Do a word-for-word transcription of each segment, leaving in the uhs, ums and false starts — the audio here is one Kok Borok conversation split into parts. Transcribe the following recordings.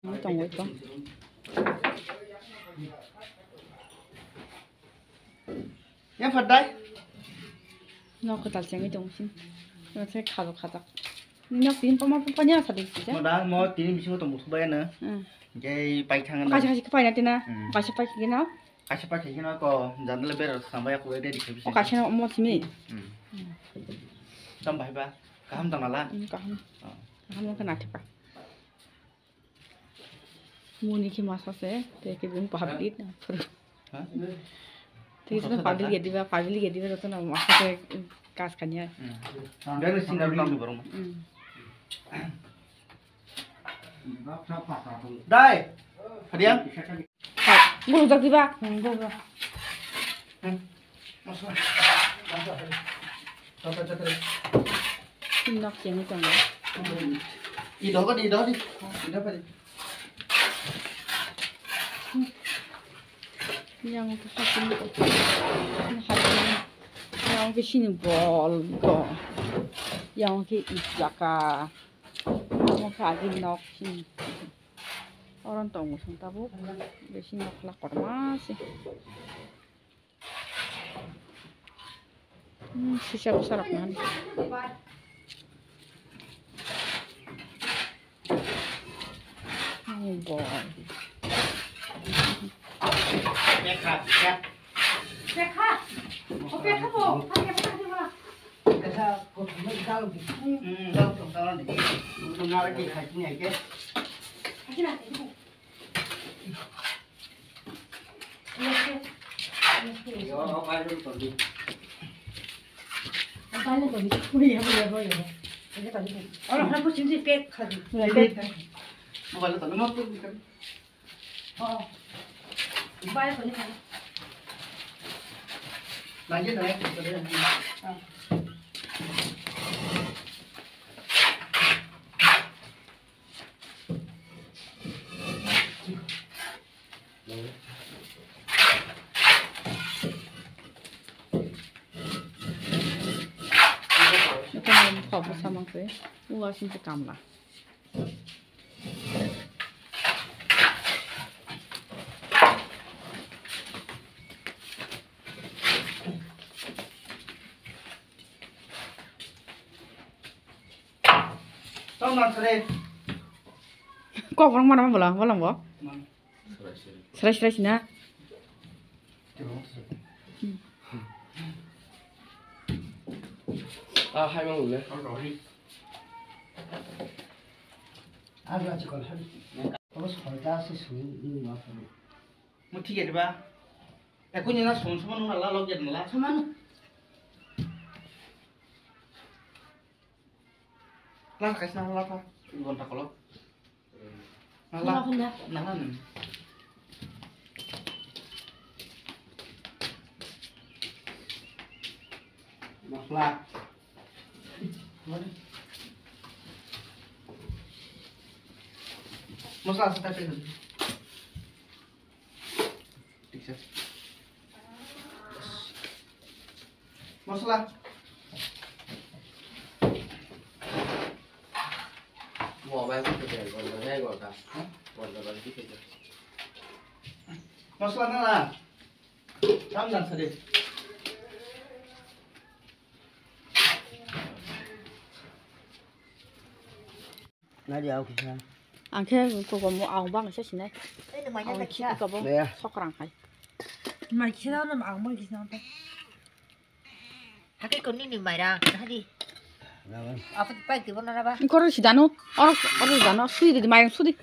Tongwi tong. Ya, phatai. Nok kwtal chengwi tong sin. Nok se khalo khatak. Nok tin pama pama nya sadi sija. Mo da, mo tini bisingo tong busu bayana. Hmm. Jai pai thangana. Kaisa kaisa pai na tina. Hmm. Kaisa pai kina. Kaisa pai kina ko jandala ber sambaya ko ready khabi. O kaisa mo simi. Hmm. Hmm. Tam bai ba. Kaham tang nala. Hmm, kaham. Oh. Kaham ka na thipa. Muni khe masa se, te khe bung public na phuru. Ha? Te khe public ya diba, public ya diba, joto na masa se kas kanya. Hmm. Dai, hadiah. Bung jak diba. Hmm, bung jak. Hmm. Nok chengwi tongo. Idogo di, idogo di. Idogo di. Yang khe sakin ko. Yang khe sini bol ko. Yang khe ijaka. Yang khe agi nok sini. Oron tongo song tabuk. Besi nok la korma se. Hmm, sisa bwsa rok nang. Oh boy. Pekha, pekha. Pekha. Oh, pekha bo. Pekha, pekha, pekha. Pekha, kothoma dal di. Hmm, dal di, dal di. Itu nara di, hai, ini aja. Hai, ini aja. Ito mo kok bwsa mang twi. Uwa sing se kamla. Tong nang sare. Kok rong mana bola, bola bo? Mana? Serai serai sina. Ah, hai mang le. Agla chikon hai. Abo soita se sui ni ma phone. Mo thik ede ba. Ekoi ni na son soman na la log jet na la. Soman. Lal kaisa lal pa, gonta kolok. Lal, lal, lal. Masla. Masla sa tapi. Thik se. Masala. Mobile ko khe gol da, gol da. Ha? Gol da, gol da. Masala na na. Tam dan sade. Nadi au kisa. Ang khe kokomo ang bang se sinai. Ang kisa. Sokrang hai. Mai kisa na ang bang kisa na. Hakai koni ni mai ra hadi. Apa pai ti bona ba? Koro si dano. Oro oro dano. Sui di mai sui di.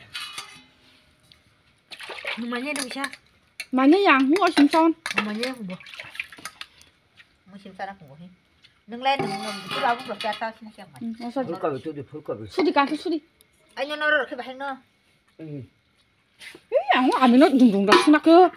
Mai ne dong sa. Mai ne yang hu asim son. Mai ne hu bo. Musim sana kung bohi. Nung lai nung nung tu lagu blok ya ta sini siang mai. Full cover tu di full cover. Sudi kan sudi. Ayo noro rokhe bahai no. Eh, yang ami no dung dung dak suna ke.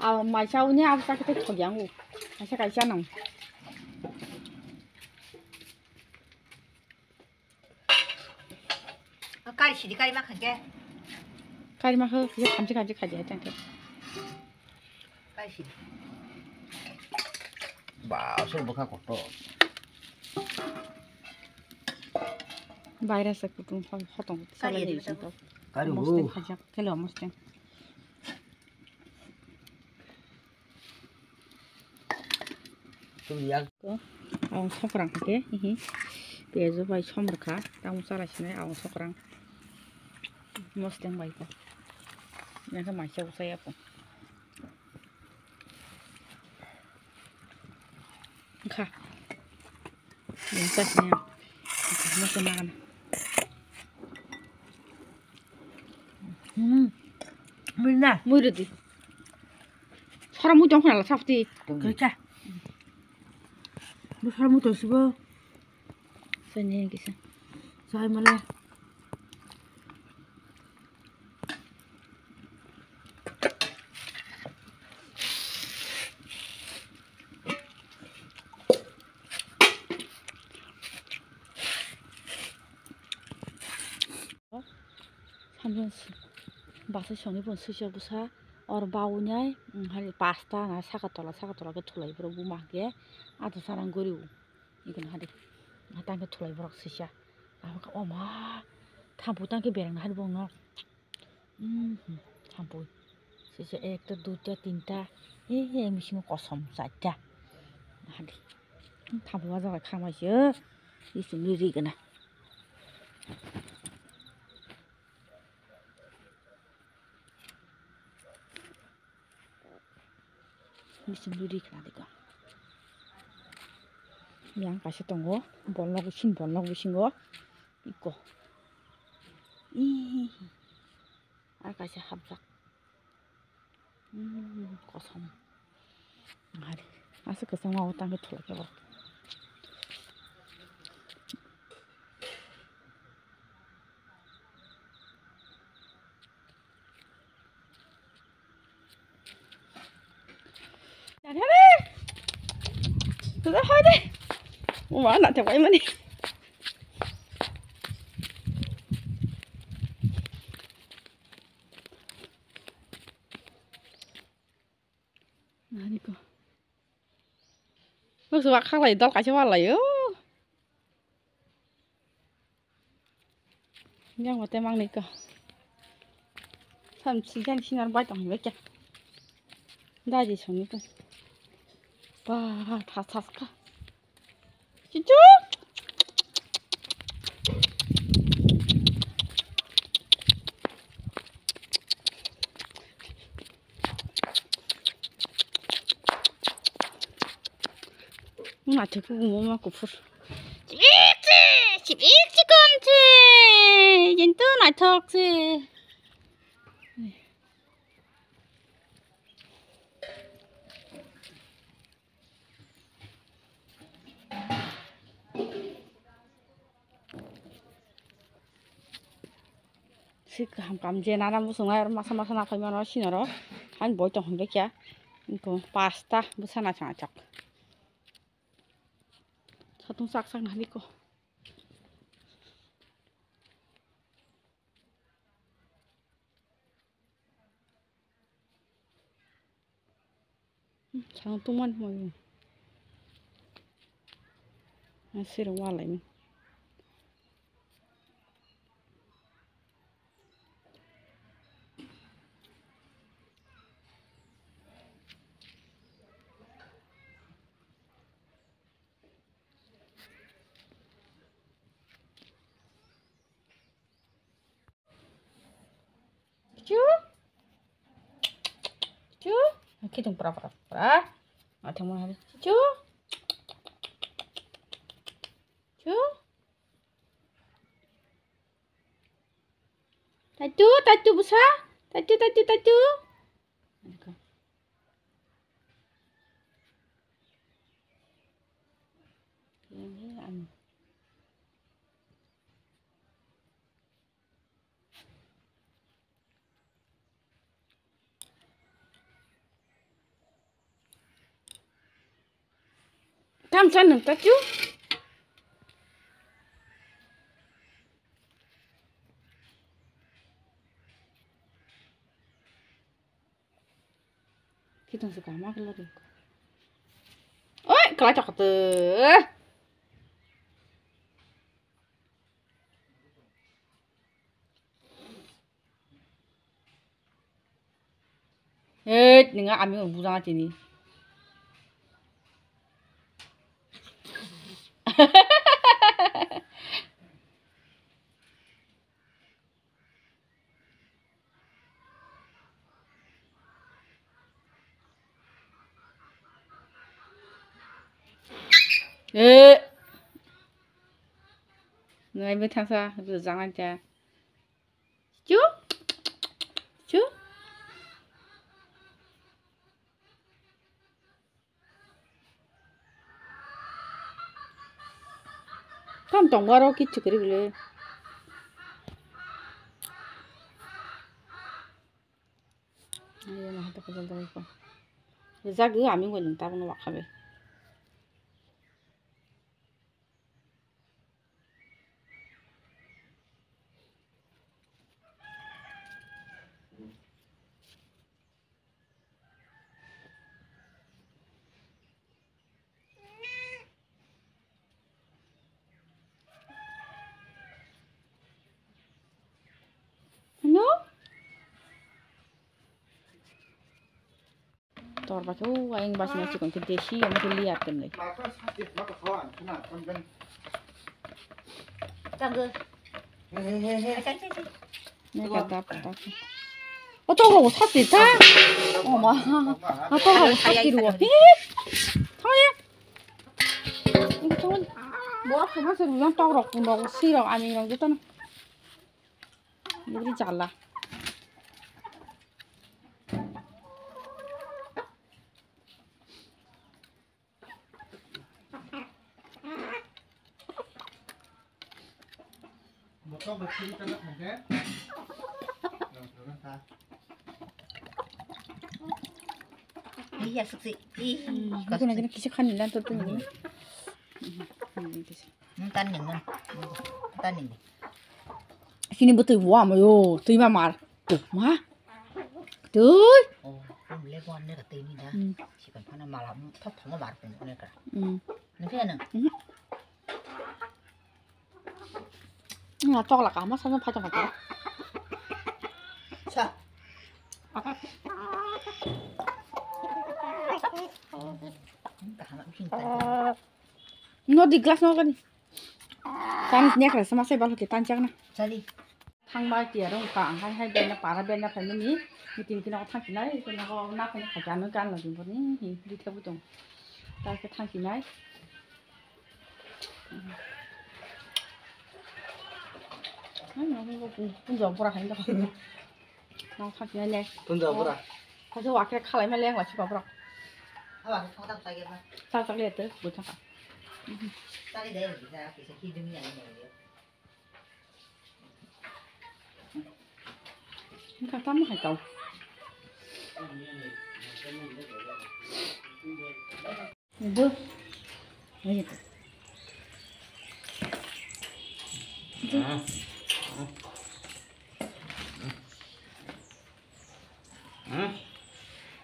Aw mai chau ni aw ta ke thok yang u. Mai sa kai cha nang. Kari sidi kari ma khangke. Kari ma kho kisa khamchi khamchi khaji hai tangke. Ba, aswk bwkha kotor. Virus se kutung hotong salai ni sing to. Kari mosteng bo. Khajak, kelo mosteng. Tubuli yak. Ko, ang sokrang hake, hihi. Piyajo bai som rwkha, tamo chara sinai ang sokrang. Mosteng bai ko. Yang maisa usai apo. Kha. Yang sa sini. Masa makan. Hmm. Mui na. Mui rodi. Sora mui tong khana la sapti. Kha. Bu sora mui tong sibo. Sanya yang kisa. Sai mala. Samjang basa songni pon swijak bwsa or baunai hari pasta na saka tola saka tola khe thulai borok buma hwnkhe ato sarang goriwo. Ikhwna hadi. Tangkhe thulai borok sisa. Ama khe oma. Thampui tangkhe bereng hadi bongno. Mhm. Thampui. Sisa ekta, duita, tinta. He he, bisingo kosom charta. Hadi. Thampui wajaga khamai se. Isini rigana. Bising duri khna dikha. Yang kaisa tongo, bolno bisingo, bolno bisingo. Iko. Ih. Ar kaisa hapjak. Hmm, kosom. Hari. Asa kwchangma o tangwi thulai khe bo. Uma na te bai mani. Nani ko. Bwswk wak khaklai dol kaisa walaio. Yang wate mangnwi ko. Sam sijan sinar bai tong bai kya. Daji songni ko. Ba tha tha ka. Chuchu. Naithok khe omo ma kuphur. Chibik se, chibik se kom se. Kintu naithok se. Si kaham kam je nana muchungnai oro masa masa naphai mano sinoro. Hain boi tong hwnbai kha. Ingkho pasta bwsa naithok naithok. Satung sak sak nahani ko. Chang tungmani hwnwi. Sirung walaimani. Chu. Chu. Oke dong pra pra pra. Atha mo hari. Chu. Chu. Tatu, tatu bwsa. Tatu, tatu, tatu. Tam chan nang ta chu. Tong se kama kala ri. Oi, kala chok te. Hei, nini ami bujang tini. Eh. Ngai bwthangsa rwjak nai ta. Chu. Chu. Tam tong aro kichu kwrwi bwle. Ayo, ma hato kajal dawai ko. Rijak gwi ami wngkha nung tabukno wakha bai. Ano? Tor ba khe o ayang basi na chikon khe desi, omo khe liya tenle. Tanggo. Neka tap tap. O tok rok sati ta. O ma. O tok rok sati ro. Hi. Thangya. Borok khe ma se rujan tok rok kun rok si rok ani rok joto no. Buri jala. Iya, suksi. Ih, hmm, kena kena kisa khani lan tuh tuh. Hmm, kisa. Hmm, tan ning, hmm. Tan ning. Sini betul buah mayo, tuh mah mar. Tuh, mah. Tuh. Oh, kamu lepo ane kata ini dah. Hmm. Si kan mana malam, thop thop mar pun ane kata. Hmm. Nanti ane. Hmm. Nga tok la kama sa pha chang pha. Sa. No di glass no gani. Tan nya kra sama sai bal hote tan chang na. Sali. Thang bai tiya rong ka ang hai hai bena para bena phai ni meeting kino thang kinai kino na phai ni khaja no kan lo din boni hi di thabu tong. Ta ke thang kinai. Ai, no, no, no, punja bora hai da. Nang thang sini le. Punja bora. Kajo wa kre khalai ma leng wa si bora. Awa, thang thang sai ge ba. Thang thang le te, bu thang. Tali de, bisa, bisa ki dunia ni. Ka tam hai kau. Ibu. Ayo. Hmm?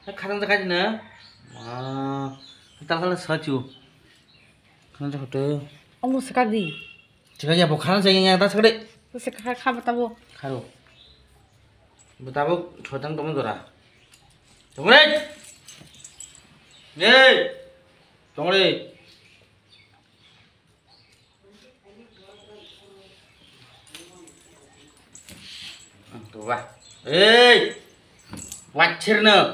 Khatang jakha dina. Ah, tal tal sa chu. Khatang jakha to. Omo sakadi. Chikha ya bo khatang jakha ya ta sakadi. Sakha kha bata bo. Kharo. Bo ta bo thotang tomo dora. Tongre. Hey. Tongre. Tuba. Ei! Wachirno.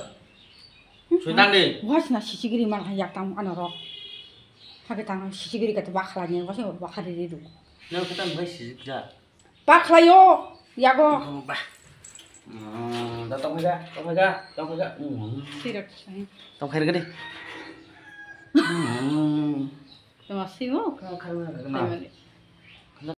Suitang di. Wachna sisigiri man hai yak tang ano ro. Hake tang sisigiri kata bakhala ni wasi bakha di du. No kita mai sijik ja. Bakhlayo yago. Bah. Hmm, da tong ga, tong ga, tong ga. Hmm. Sirak sai. Tong khair gede. Hmm. Tama simo. Tong khair gede.